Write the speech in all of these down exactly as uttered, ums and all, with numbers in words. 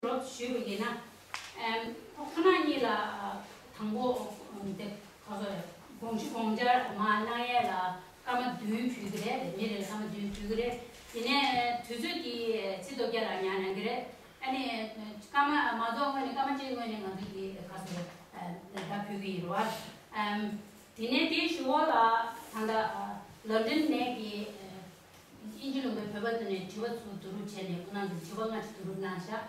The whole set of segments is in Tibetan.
རོབ་ཞུས་པ་ཡིན་ན། ཨེམ། ཁོ་ཁོ་ན་གཉིས་ལ་དང་པོ་དེ་ག་ཚོད་རེད། དགོངས་ཞུ་དགོངས་འཆར་མར་གནང་ཡས་ལ་སྐར་མ་བདུན་ཕུལ་གི་རེད། མི་རེར་སྐར་མ་བདུན་ཕུལ་གི་རེད། དེ་ནས་དུས་ཚོད་ཀྱི་ཚིག་ཐོ་བརྒྱ་ལ་ཉར་གནང་གི་རེད། ཨ་ནི་སྐར་མ་མ་རྫོགས་སྔོན་ནས་སྐར་མ་གཅིག་སྔོན་ནས་ང་ཚོ་གི་ག་ཚོད་རེད། ད་ཕུལ་གི་ཡིན་རེད་བ། ཨེམ། དེ་ནས་དེའི་གཞུག་གུ་ལ་ད་ལྟ་ལོན་ཌོན་ནས་ཀྱི་དབྱིན་ཇི་ལུང་པའི་བོད་པ་ཚོ་ནས་དྲི་བ་ཚོ་བསྡུ་རུབ་བྱས་ནས་ཁོ་རང་ཚོས་དྲི་བ་སྔ་ཕྱི་བསྡུ་རུབ་གནང་ཤག་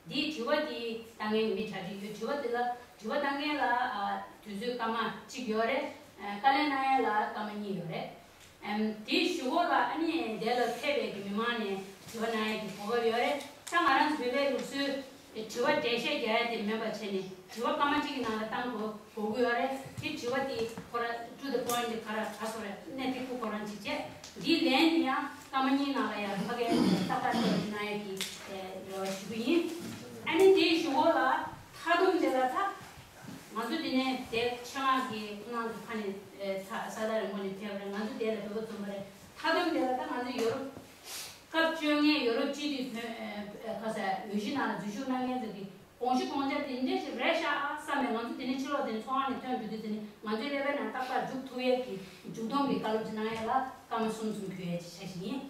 འདིའི་དྲི་བ་འདི་བཏང་མཁན་མི་གྲ་སྒྲིག་ཡོད། དྲི་བ་འདི་ལ་དྲི་བ་བཏང་མཁན་ལ་ཨ། དུས་ཚོད་སྐར་མ་གཅིག་ཡོད་རེད། ཨ། བཀའ་ལན་གནང་ཡས་ལ་སྐར་མ་གཉིས་ཡོད་རེད། ཨམ། དེའི་གཞུག་གུ་ལ་ཨ་ནི་དེ་ལ་ཕེབས་པའི་གི་མི་མང་ནས་དྲི་བ་གནང་ཡས་ཀྱི་གོ་སྐབས་ཡོད་རེད། ད་ང་རང་ཚོ་བོད་པའི་ལུགས་སྲོལ་དྲི་བ་འགྲེལ་བཤད་རྒྱག་ཡས་དེ་མིན་པ་བྱས་ནས་དྲི་བ་སྐར་མ་གཅིག་གི་ནང་ལ་བཏང་དགོས་དགོས་ཀྱི་ཡོད་རེད། དེ་དྲི་བ་དེ་ཁོ་ར་to the point དེ་ག་ར་ག་སོ་རེད། གནད་དེ་ཁོ་ཁོ་རང་གཅིག་བྱས། འདིའི་ལན་དེ་ཡང་སྐར་མ་གཉིས་ནང་ལ་ཡང་ཕ་གིར་ཏག་ཏག་ཏག་ཏག་གནང་ཡས་ཀྱི་རེ་བ་ཞུ་གི་ཡིན། ཨ་ནི་དེའི་གཞུག་གུ་ལ་མཐའ་སྡོམ་དེ་ལ་ད་ང་ཚོ་དེ་ནས་དེ་ཆེད་མངགས་ཀྱི་ཁོང་རྣམ་ཚོ་ཁ་ནས་ས་ས་ད་རིང་པོ་ནས་ཕེབས་པ་རེད། ང་ཚོ་དེ་ལ་བོད་པ་འཛོམས་པ་རེད། མཐའ་སྡོམ་དེ་ལ་ད་ང་ཚོ་ཡོ་རོབ་སྐབས་བཅོ་ལྔའི་ཡོ་རོབ་སྤྱི་འཐུས་ཁ་ས་འོས་གཞི་ནང་ལ་འཛུལ་ཞུགས་གནང་མཁན་ཚོ་གི་དགོངས་གཞི་དགོངས་འཆར་དེ་འདྲ་ཞིག་རེད་ཤག་བསམ་ནས་ང་ཚོ་དེ་ནས་ཕྱི་ལོགས་དེ་ཚོང་ཁང་ནས་ཐོན་འགྲོ་དུས་དེ་ནས་ང་ཚོའི་ཀླད་པའི་ནང་རྟག་པར་འཇུག་ཐུབ་ཡས་ཀྱི་མཇུག་སྡོམ་གྱི་བཀའ་སློབ་ཅིག་གནང་ཡས་ལ་སྐར་མ་གསུམ་གསུམ་ཕུལ་ཡས་ཅིག་བྱ་ཞིག་ཡིན།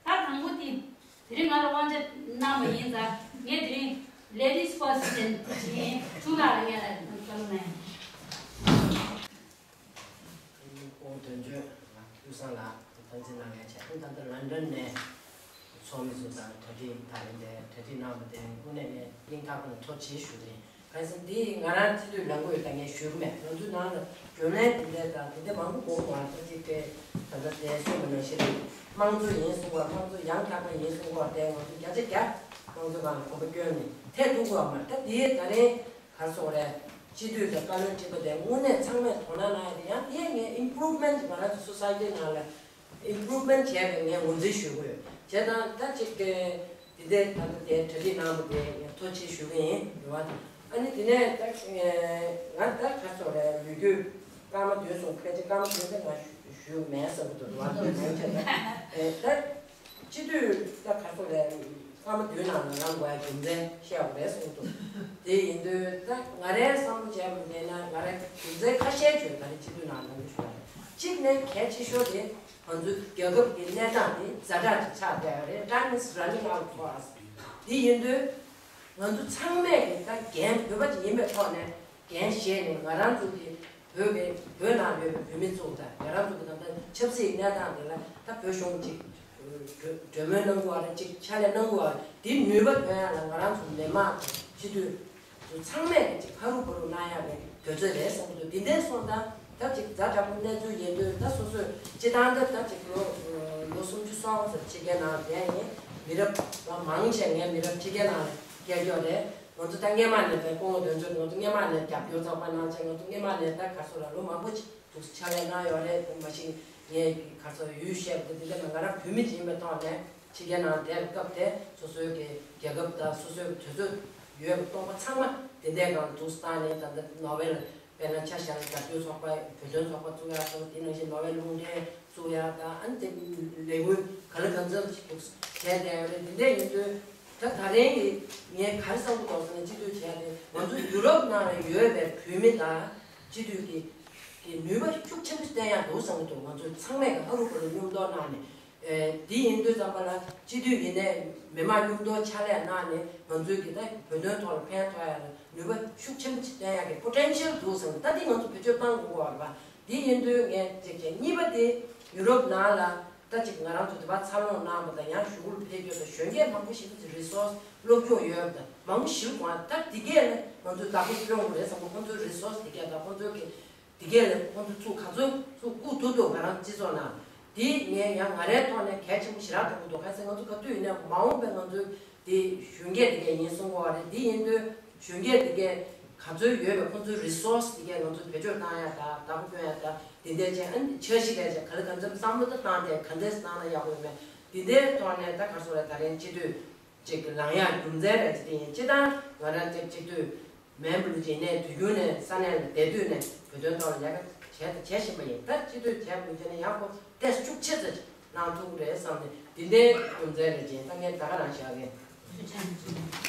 ད་དང་པོ་དེ་དེ་རིང་ང་ལ་དབང་ཆ་གནང་བ་ཡིན་ཙང་ངས་དེ་རིང་ladies first ཅན་ཅིག་ཡིན། ཆུང་ལགས་ལ་ངས་ལ་བཀའ་སློབ་གནང་ཡིན། སྐུ་ངོ་དོན་གཅོད་ལགས། ཀུན་བཟང་ལགས་ཐུགས་རྗེ་གནང་། ངས་བྱས་ད་ལྟ་ལོན་ཌོན་ནས་ཚོགས་མི་ཚོ་དང་གྲ་སྒྲིག་དང་ལེན་དེ་གྲ་སྒྲིག་གནང་བ་དེ་དངོས་གནས་ངས་སྙིང་ཐག་པ་ནས་ཐུགས་རྗེ་ཆེ་ཞུ་གི་ཡིན། གང་ཡིན་ཟེར་ན་འདི་ང་རང་སྤྱི་འཐུས་ལངས་དགོས་ཡོད་ད་ངས་ཞུ་གི་མེད། ང་ཚོའི་ནང་ལ་བརྗོད་ལན་དེ་འདྲ་དང་དེ་འདྲ་མང་པོ་མང་པོ་ང་ཚོ་གཅིག་པའི་ད་ལྟ་དེ་གསུངས་པ་ནང་བཞིན་རེད། དམངས་གཙོ་ཡིན་གསུང་བ། དམངས་གཙོ་ཡང་དག་པ་ཡིན་གསུང་བ་དེ་ང་ཚོ་བརྒྱ་ཆ་བརྒྱ་དམངས་གཙོ་སྒང་ལ་གོམ་པ་བསྐྱོན་ནས་ཐད་ཐུབ་ཀྱི་ཡོད་མ་རེད། ད་དེ་ད་རེས། ག་རེ་ཟེར་དགོས་རེད། སྤྱི་འཐུས་དང་བཀའ་བློན་ཁྲི་པ་དེ་དངོས་གནས་ཚང་མས་དོ་སྣང་གནང་ཡ་དེ་ཡང་དེ་ངས་improvement ང་རང་ཚོ་society ནང་ལ་improvement བྱས་པའི་ངས་ངོས་འཛིན་ཞུ་གི་ཡོད། བྱས་ཙང་ད་ཅིག་དེ་དེ་ད་ལྟ་དེ་གྲ་སྒྲིག་གནང་བ་དེ་ངས་ཐུགས་རྗེ་ཆེ་ཞུ་གི་ཡིན། རེད་བ། ཨ་ནི་དེ་ནས་ད་ང་ད་ག་རེ་ཟེར་དགོས་རེད། ལོ་རྒྱུས་སྐར་མ་བདུན་སོང་ཕལ་ཆེར་སྐར་མ་བདུན་དེ་ང་ཞུ་ཞུ་མེད་བསམ་གྱི་འདུག། རེད་བ། ད་ཡང་བྱས་ན་ད། སྤྱི་འཐུས་ད་ག་རེ་ཟེར་དགོས་རེད། སྐར་མ་བདུན་ནང་ལ་ལངས་དགོས་ཡ་རྒྱུ་མཚན་བཤད་དགོས་རེད་གསུངས་འདུག། དེ་ཡིན་དུས་ད་ང་རའི་བསམ་བློ་བྱས་པ་ཡིན་ན་ང་རའི་རྒྱུ་མཚན་ཁ་ཤས་བརྗོད། ད་རེས་སྤྱི་འཐུས་ནང་ལངས་རྒྱུ་བྱུང་བ་རེད། གཅིག་ནས་གལ་ཆེ་ཤོས་དེ་ང་ཚོའི་རྒྱལ་ཁབ་ཀྱི་གནས་སྟངས་དེ་ཛ་དྲག་ཅིག་ཆགས་བསྡད་ཡོད་རེད། Time is running out for us། དེ་ཡིན་དུས་ང་ཚོ་ཚང་མས་ཀྱི་ད་འགན་བོད་པ་ཅིག་ཡིན་པའི་ཐོག་ནས་འགན་བཞེས་ནས་ང་རང་ཚོ་གི་བོད་པའི་བོད་ནང་ཡོད་པའི་བོད་མི་ཚོ་དང་ང་རང་ཚོ་གི་ད་ལྟ་ཆབ་སྲིད་གནས་སྟངས་དེ་ལ་ད་བོད་གཞུང་གཅིག་གྲོས་མོལ་གནང་དགོས་པ་རེད། གཅིག་ཕྱག་ལས་གནང་དགོས་པ་རེད། དེ་ནུས་པ་ཐོན་ཡ་ལ་ང་རང་ཚོ་མི་མང་དང་སྤྱི་འཐུས་ཚོ་ཚང་མས་གཅིག་ཕ་རུ་བུ་རུ་གནང་ཡ་རེད། དུས་ཚོད་རེད་བསམ་གྱི་འདུག། དེ་འདྲ་སོང་ཙང་ད་གཅིག་ཛ་དྲག་པོ་གནས་ཚུལ་ཡིན་དུས་ད་སོ་སོས་སྤྱི་བཏང་ད་ད་གཅིག་ལོ་ལོ་སུམ་ཅུ་སོ་ལྔ་ཙམ་ཕྱི་རྒྱལ་ནང་བསྡད་ཡིན། མི་རབས་མང་ཆེ་ངའི་མི་རབས་ཕྱི་རྒྱལ་ནང་ལ་བསྡད་ཡོད་རེད། ང་ཚོ་ད་སྔས་མ་ནས་ད་སྐུ་ངོ་དོན་གཅོད་ང་ཚོ་སྔས་མ་ནས་རྒྱབ་སྐྱོར་ཚོགས་པ་གནང་བྱས། ང་ཚོ་སྔས་མ་ནས་ད་ག་ཚོད་ལ་ལོ་མང་པོ་ཅིག་འདུག་ཕྱག་ལས་གནང་ཡོད་རེད། མ་གཞི་ངས་ག་ཚོད་ཡུལ་བཤད་པ་དེ་འདི་འདྲ་ང་རང་བོད་མི་ཅིག་ཡིན་པའི་ཐོག་ནས་ཕྱི་རྒྱལ་ནང་བསྡད་པའི་སྐབས་དེ་སོ་སོའི་གི་རྒྱལ་ཁབ་དང་སོ་སོའི་གི་དུས་ཚོད་ཡོད་པའི་སྟོང་པ་ཚང་མ་དེ་འདྲའི་སྒང་འདུག་བཏང་ནས་ད་ལྟ་ནོ་བེལ་དཔེར་ན་ཆ་བཞག་ན་རྒྱབ་སྐྱོར་ཚོགས་པ་བོད་དོན་ཚོགས་པ་བཙུགས་ཡག་དང་དེ་ནང་བཞིན་ནོ་བེལ་རླུང་འཕྲིན་བཙུགས་ཡག་དང་ཨ་ནི་དེ་ལས་འགུལ་ག་ལ་གང་འཚམ་ཞིག་འདུག་བྱས་བསྡད་ཡོད་རེད། འདི་འདྲ་ཡིན་དུས་ད་ད་རིང་གི་ངས་ག་རེ་བསམ་གྱི་འདུག་ཟེར་ན་སྤྱི་འཐུས་བྱས་ཏེ་ང་ཚོ་ཡུ་རོབ་ནང་ལ་ཡོད་པའི་བོད་མི་དང་སྤྱི་འཐུས་ཀྱི་གི་ནུས་པ་ཤུགས་ཆེན་པོ་བསྟན་ཡག་འདུག་བསམ་གྱི་འདུག། ང་ཚོ་ཚང་མས་ཀྱི་ཧ་རུ་ཧ་རུ་མཉམ་དུ་གནང་ནས། ཨེ། འདི་ཡིན་དུས་ཙམ་པ་ལ་སྤྱི་འཐུས་ཡིན་ནའི་མི་མང་མཉམ་དུ་ཕྱག་ལས་གནང་ནས་ང་ཚོའི་གི་ད་བོད་དོན་ཐོག་ལ་ཕན་ཐོགས་ཡག་ལ་ནུས་པ་ཤུགས་ཆེན་པོ་ཅིག་བསྟན་ཡག་གི་པོ་ཊེན་ཤལ་འདུག་བསམ་གི། ད་འདི་ང་ཚོ་བེད་སྤྱོད་གཏང་དགོས་པ་རེད་པ། འདི་ཡིན་དུས་ངས་གཅིག་བྱས། གཉིས་པ་དེ་ཡུ་རོབ་ནང་ལ་ད་ཅིག་ང་རང་ཚོ་དེ་བར་འཚར་ལོངས་གནང་བ་དང་ཡང་གཞུག་གུ་ལ་ཕེབས་རྒྱུ་དང་གཞོན་སྐྱེས་མང་པོ་ཞིག་གི་རི་སོར་སི་སློབ་སྦྱོང་ཡོད་པ་དང་མང་པོ་ཞིག་གོང་ད་འདི་གས་ལ་ང་ཚོས་བདག་པོ་སྐྱོང་དགོས་རེད་བསམ་གི། ཁོང་ཚོའི་རི་སོར་སི་འདི་གས་དང་ཁོང་ཚོའི་གི་དེ་གས་ལ་ཁོང་ཚོ་ཚུར་ག་ཚོད་ཚུར་བསྐུར་ཐུབ་ཐུབ་ང་རང་སྤྱི་ཚོགས་ནང་། དེ་ངས་ཡང་ང་རའི་ཐོག་ནས་གལ་ཆེན་པོ་ཞེ་དྲག་མཐོང་གི་འདུག། ག་ཟེར་ང་ཚོ་ག་དུས་ཡིན་ནའི་མ་འོངས་པའི་ང་ཚོའི་དེ་གཞོན་སྐྱེས་དེ་གས་ཡིན་གསུང་གི་ཡོད་རེད། དེ་ཡིན་དུས་གཞོན་སྐྱེས་དེ་གས་ག་ཚོད་ཡོད་པའི་ཁོང་ཚོའི་རི་སོར་སི་དེ་གས་ང་ཚོ་བེད་སྤྱོད་བཏང་ཡ་དང་བདག་པོ་སྐྱོང་ཡ་དང་དེ་འདྲ་བྱས། ཨ་ནི་འཆར་གཞི་ལས་བྱས་ག་ལེ་གང་འཚམ་བསམ་བློ་ད་བཏང་སྟེ་ག་འདྲས་བཏང་ན་ཡག་པོ་ཡོད་མེད་དེ་འདྲའི་ཐོག་ནས་ད་ག་རེ་ཟེར་དགོས་རེད། ད་རིང་སྤྱི་འཐུས་ཅིག་གི་ལངས་ཡག་རྒྱུ་མཚན་རེད་ཅེས་དེ་ཡིན། སྤྱི་བཏང་ང་རང་ཅིག་སྤྱི་འཐུས་མེན་པ་ལུགས་ཅིག་ནས་དུས་རྒྱུན་ནས་ས་གནས་ལ་བསྡད་དུས་ནས་བོད་དོན་ཐོག་ལ་ལས་ཀ་བྱས་དང་བྱེད་བཞིན་པ་ཡིན། ད་སྤྱི་འཐུས་བྱས་པ་ལུགས་ཅིག་ནས་ཡག་པོ་ཏོག་ཙམ་ཤུགས་ཆེ་ཙམ་ཅིག་གནང་ཐུབ་ཀྱི་རེད་བསམ་ནས་འདི་འདྲའི་རྒྱུ་མཚན་རེད་ཅེས་ད་ངས་ད་ག་རང་བཞག་གི། ཐུགས་རྗེ་ཆེ།